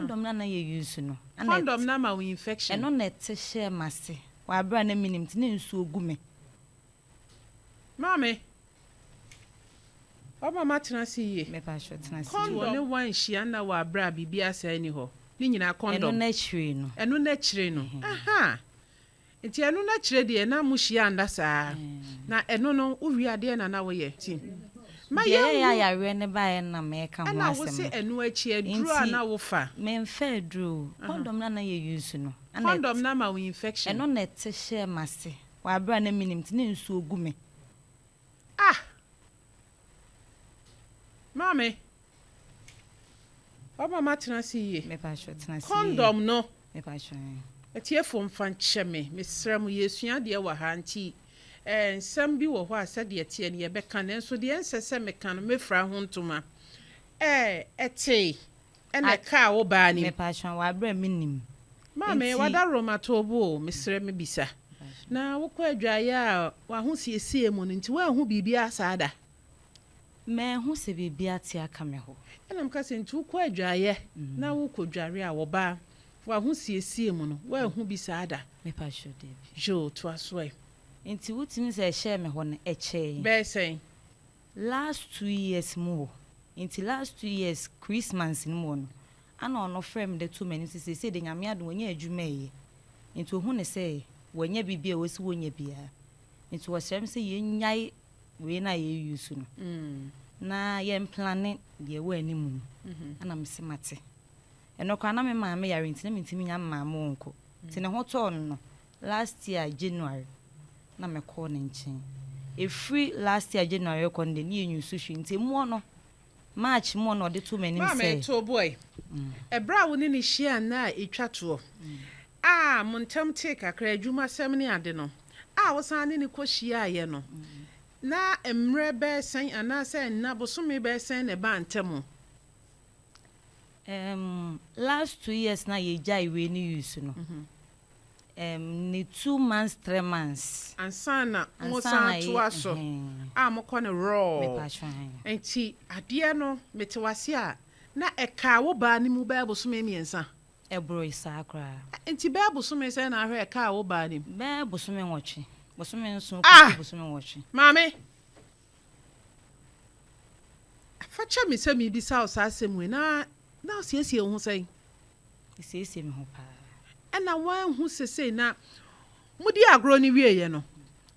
Condom no a na yɛ use no. Ɛna Condom no ama wo infection. Ɛno na ɛte hyɛɛ m'ase wɔ aberɛ a na menim nti na nsuo gu me. Maame, wama matena ase yie. Mepakyɛw tena ase yie. Condom ne woanhyia nna wɔ aberɛ a biribiara saa nni hɔ. Ne nyinaa condom. Ɛno no akyire no. Ɛno no akyire no. Ahaa. Nti ɛno no akyire deɛ na mo hyia nna saa. Na ɛno no wo wie a deɛn na na wo yɛ? Nti ma Deɛ yɛn ɛyɛ a hu. yareɛ no baeɛ no na mɛka ho Ɛna wo asɛm se no. ɛno akyi aduro a Nti na wo fa? menfa aduro o. Condom no a na yɛ use no. Ɛna Condom no ama wo infection? Ɛno na ɛte hyɛɛ m'ase wɔ aberɛ a na menim nti na nsuo gu me. Ah! Maame, wama matena ase yie. Mepakyɛw tena ase yie. Condom no. Mepakyɛw eh. Atiefo mfa nkyɛ me, mesrɛ mo, yɛresua adeɛ wɔ ha nti eh, nsɛm bi wɔ hɔ a sɛdeɛ ɛteɛ no yɛbɛka nanso deɛ ɛnsɛ sɛ meka no mɛfira ho ntoma. Eh, ɛtee ɛna ɛkaa wo baa no mu. Mepakyɛw, wɔ aberɛ a mennim Maame, nti. w'adaworoma too bo o, mesrɛ mebisa. Na wokɔ adwaeɛ a w'ahosiesie mu no nti woanhu biribiara saa da? Manhu sɛ biribi ate aka me hɔ. Ɛna meka sɛ, Nti wokɔ adwaeɛ na wokɔ dware a, wɔbaa w'ahosiesie mu no, woanhu bi saa da? Mepakyɛw, dabi. Yoo, toa so ɛ. Nti wotumi sɛ ɛhyɛɛ me hɔ no, ɛkyɛe. Bɛyɛ sɛn? Last 2 years mu hɔ. Nti last 2 years Christmas no mu hɔ no, ana ɔno frɛ me de too m'anim sɛ seesei de Nyame adom wanya adwuma ɛyɛ. Nti ohu ne sɛ wanya biribi a ɛwɔ sɛ wɔnya biara. Nti wɔsrɛ me sɛ yɛnnyae wei no a yɛ use no na yɛmplan deɛ ɛwɔ anim no. Ana mese mate. Ɛno koraa na me maame yare nti na mentumi nya me maame wɔ nkɔ. Nti ne ho tɔɔ no no, last year January na mekɔɔ ne nkyɛn. Ɛfiri last year January kɔ no deɛ ne yɛnyu so hwee. Nti emu hɔ no, March mu hɔ na ɔde too m'anim Maame sɛ too boy, ɛberɛ a wo ne no hyia nna a ɛtwa toɔ a mo ntam tee kakra adwumasɛm ne ade no a wosan ne no kɔhyiaeɛ no, na mmerɛ bɛyɛ sɛn anaasɛ nna bosome bɛyɛ sɛn na ɛbaa ntam? Last 2 years na yɛgyae wei no use no, ne 2 months, 3 months. Ansa na mo Ansa san na toa so a mokɔ no raw. Mepakyɛw. Nti adeɛ no mete wase a na ɛkaa wo baa no mu bɛyɛ bosome 3. Ɛboro saa koraa. Nti bɛyɛ bosome sɛn na ahwɛ ɛkaa wo baa no mu? Bɛyɛ bosome 8, bosome 7 Ah! kɔsi bosome 8. Maame, fa kyɛ me sɛ miribisa wo saa asɛm wei na wosiesie wo ho sɛn? Esiesie me ho paa. Ɛna woanhu sesei na modi agorɔ no wieɛ no,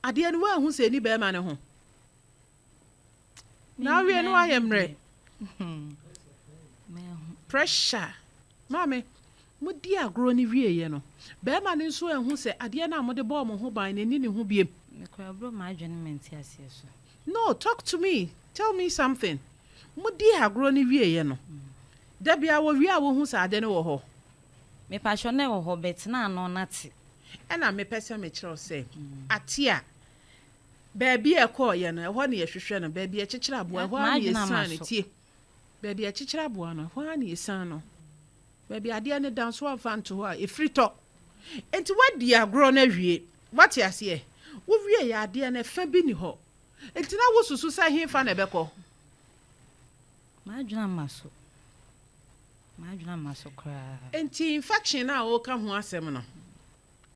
adeɛ no woanhu sɛ ɛni bɛrima ne ho na awie no woayɛ mmerɛ. Manhu. Pressure. Maame, modi agorɔ no wieɛ no, bɛrima no nso anhu sɛ adeɛ no a mode bɔɔ mo ho ban no ɛni ne ho biem? Mekora buro m'adwene mente aseɛ so. No, talk to me, tell me something. Modi agorɔ no wieɛ no, da bia wɔwie a wohu sɛ ade no wɔ hɔ? Mepakyɛw, na ɛwɔ hɔ bɛtena ano na te. Ɛna mepɛ sɛ mekyerɛw sɛ ate a baabi a ɛkɔɔyɛ no, ɛhɔ ne yɛhwehwɛ no. Baabi a ɛkyekyere aboa, ɛhɔ a ne M'adwene ama yɛsiane so. Tie, baabi a ɛkyekyere aboa no, ɛhɔ a ne yɛsiane no. Baabi adeɛ no da nso amfa nto hɔ a ɛfiri tɔ. Nti woadi agorɔ no awie, woate aseɛ, wowie yɛ adeɛ no ɛfa bi ni hɔ, nti na wosusu sɛ hefa na ɛbɛkɔ? M'adwene ama so. M'adwene ama so koraa. Nti infection a wɔka ho asɛm no.